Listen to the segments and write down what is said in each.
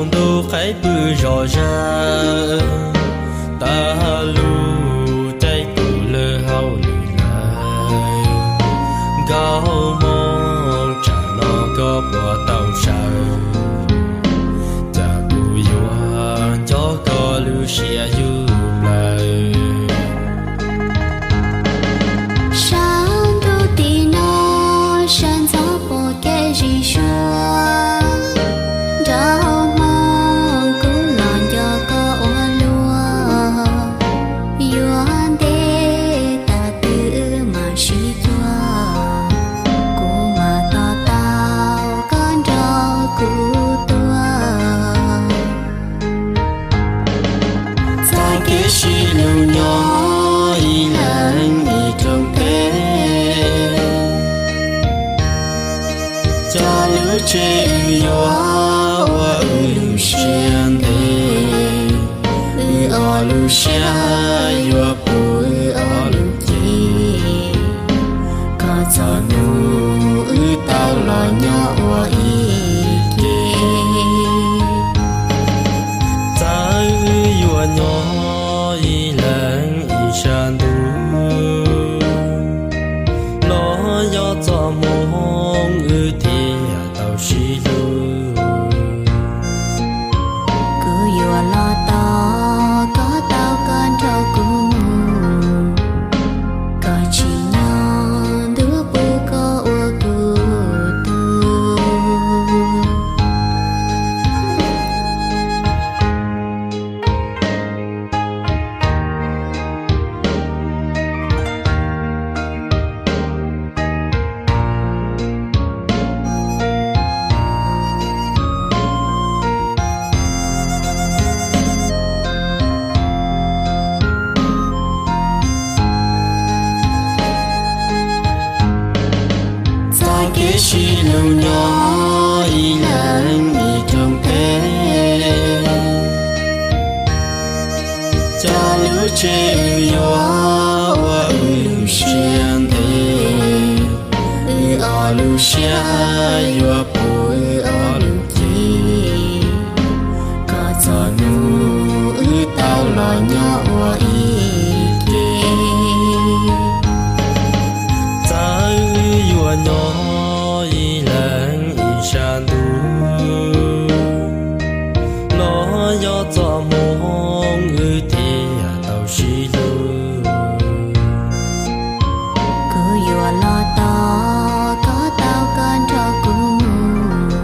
Ntuj qaib pw zom zaws, tas lub caij tus lawv hauj lwm lawm. Nkauj Hmoob, tsam no koj puas tau sawv? Cas kuv yuav nco koj lub siab yug lawm. Sab ntuj tim no, sab ntxov pom kev zim zuag, nraug Hmoob kuv los nco koj ua luaj. Yuav ntev tas twg wb mam sib cuag, kuv mam to taub koj nrog kuv tuaj. Txoj kev sib hlub nyob ib leeg ib rooj teb, cov lub tsev wb yuav ua wb lub siab ntev, wb ob lub siab yuav puv wb ob lub cev. Koj txoj hnub wb tau los nyob ua ib ke. Txawm wb yuav nyob ib leeg ib sab ntuj, los yog txoj hmoov wb thiaj tau sib hlub. Kuv yuav los tos koj tau koj nrog kuv mus, koj tsim nyog ntuj pub koj ua kuv tug. Txoj kev sib hlub nyob ib leeg ib rooj teb, cov lub tsev wb yuav ua wb lub siab ntev, wb ob lub siab yuav puv wb ob lub cev. Koj txoj hnub wb tau los nyob ua ib ke. Txawm wb yuav nyob ib leeg ib sab ntuj, los yog txoj hmoov wb thiaj tau sib hlub. Kuv yuav los tos koj tau koj nrog kuv mus,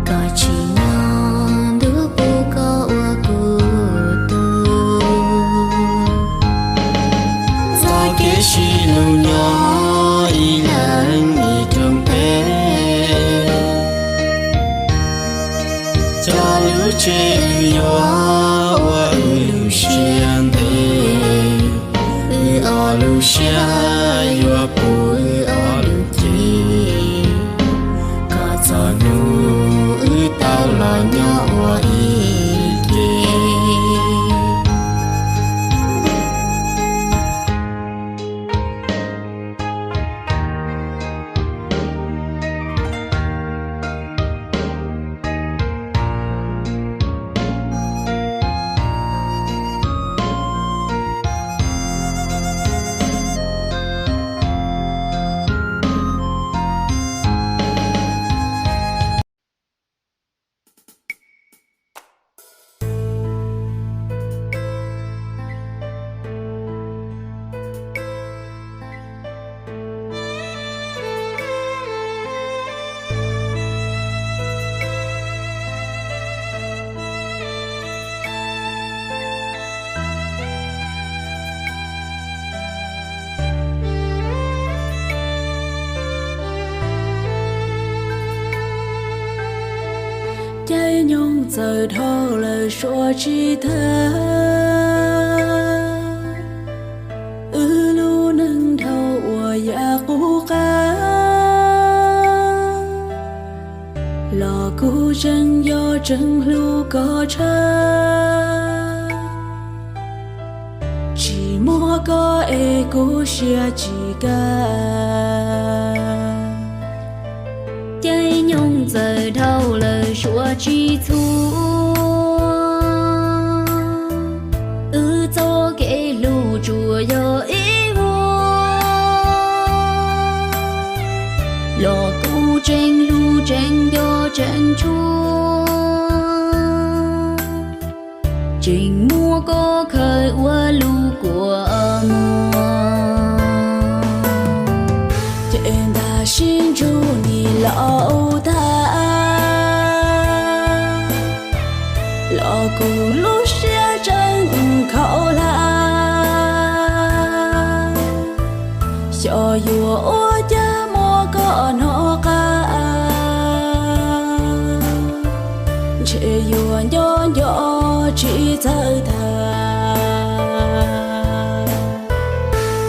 koj tsim nyog ntuj pub koj ua kuv tug. Txoj kev sib hlub nyob ib leeg ib rooj teb, cov lub tsev wb yuav ua wb lub siab ntev, wb ob lub siab yuav puv wb ob lub cev. Koj txoj hnub wb tau los nyob ua ib ke. Caij nyoog txawm dhau lawm suav tsis tag, wb lub neej dhau ua yam qub qab. Los kuv tseem yog tseem hlub koj tshaj, tsis muaj koj es kuv siab tsis kaj. Caij Nyoog txawm dhau lawm suav tsis txhua, wb txoj kev hlub tsuas yog ib vuag, los kuv tseem hlub tseem nco tseem tshua, tseem muab koj khaws ua lub kua muag. Ces ntag sib ntsug nim laus tag, los kuv lub siab tseem khaum hla, xyov yuav ua cas muab koj hnov qab, ntshe yuav nco nco tsis txawj tham.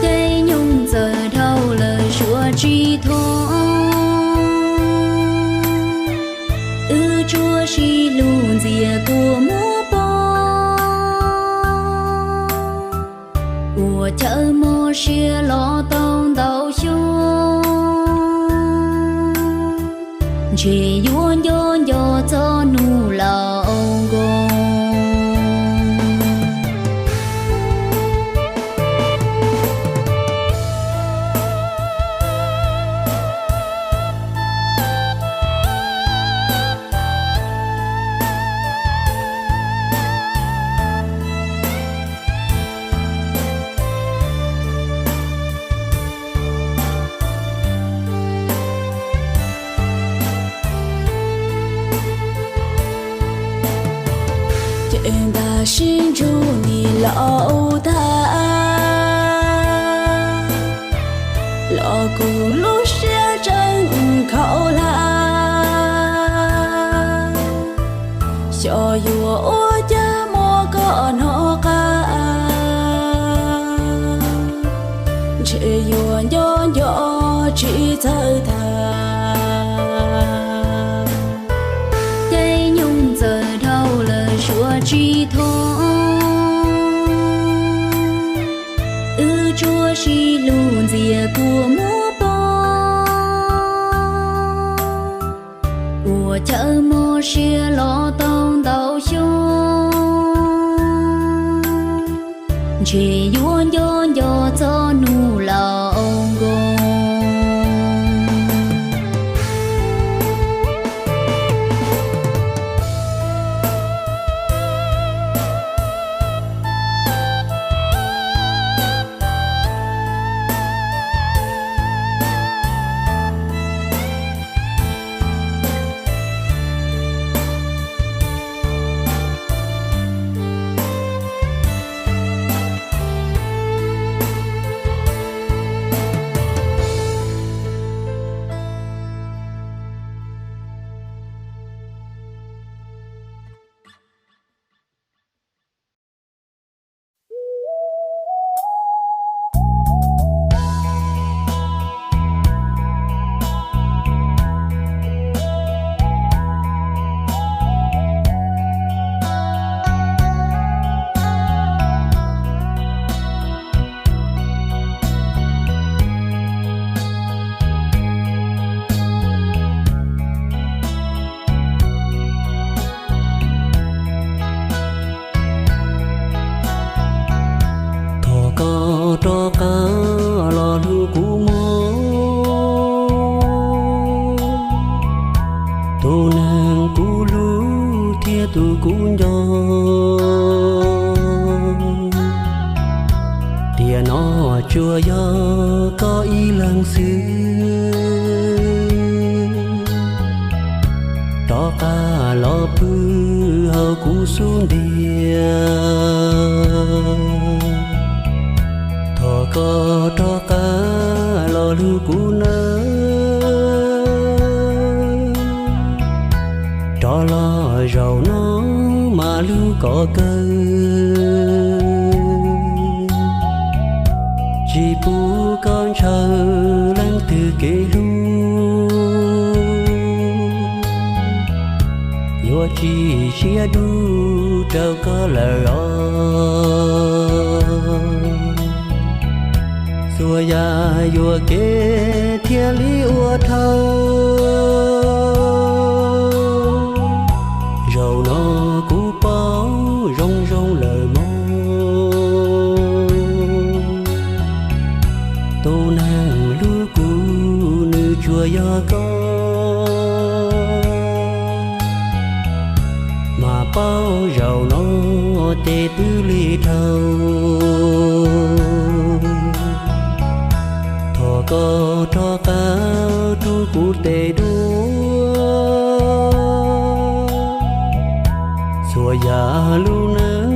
Tej nyoog txawm dhau lawm suav tsis thoob, wb tsuas sib hlub ntxias kua muag poob, ua chaw mob siab los tau ntau xyoo, ntshe yuav nco nco txoj hnub laus nkoos. Ces ntag sib ntsug nim laus tag, los kuv lub siab tseem khaum hla, xyov yuav ua cas muab koj hnov qab, ntshe yuav nco nco tsis txawj tham. Tej nyoog txawm dhau lawm suav tsis thoob, wb tsuas sib hlub ntxias kua muag poob, ua chaw mob siab los tau ntau xyoo, ntshe yuav nco nco txoj hnub laus nkoos. Thov koj rov qab los hlub kuv mog, tus neeg kuv hlub thiab tus kuv nco. Tiam no tsuas yog koj ib leeg xwb, rov qab los pw hauv kuv xub ntiag. Thov koj rov qab los hlub kuv nawb, rov los zaum no mas hlub kom kawg, tsis pub koj ntshaw leej twg kev hlub, yuav tsis siab dub rau koj lawm os. Txhua yam yuam kev thiaj li ua dhau, yog koj, mas paub zaum no ces twb lig dhau. Thov koj rov qab rub kuv tes duab, txhua yam lub neej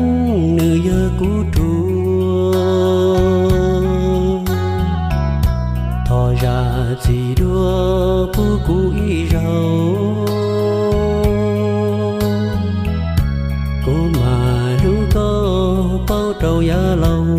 nws yog kuv ruam. Thov zam txim dua pub kuv ib zaug, kuv mam hlub koj paub rau yav laus.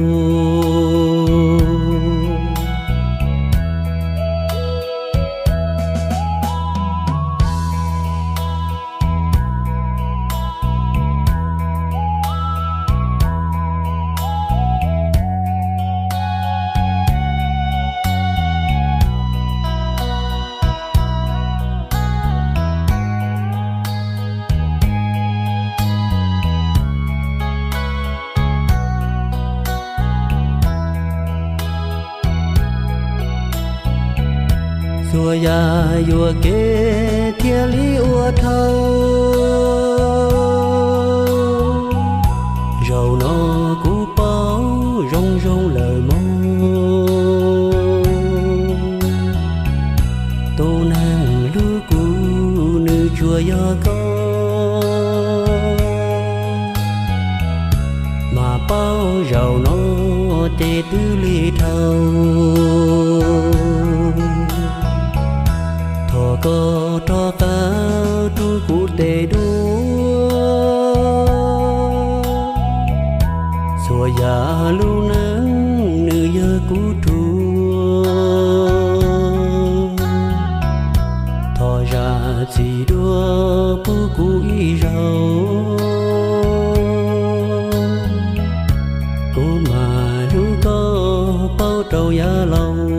Txhua yam yuam kev thiaj li ua dhau. Zaum no kuv paub zoo zoo lawm mog, tus neeg hlub kuv nws tsuas yog koj, mas paub zaum no ces twb lig dhau. Thov koj rov qab rub kuv tes duab, txhua yam lub neej nws yog kuv ruam. Thov zam txim dua pub kuv ib zaug, kuv mam hlub koj paub rau yav laus.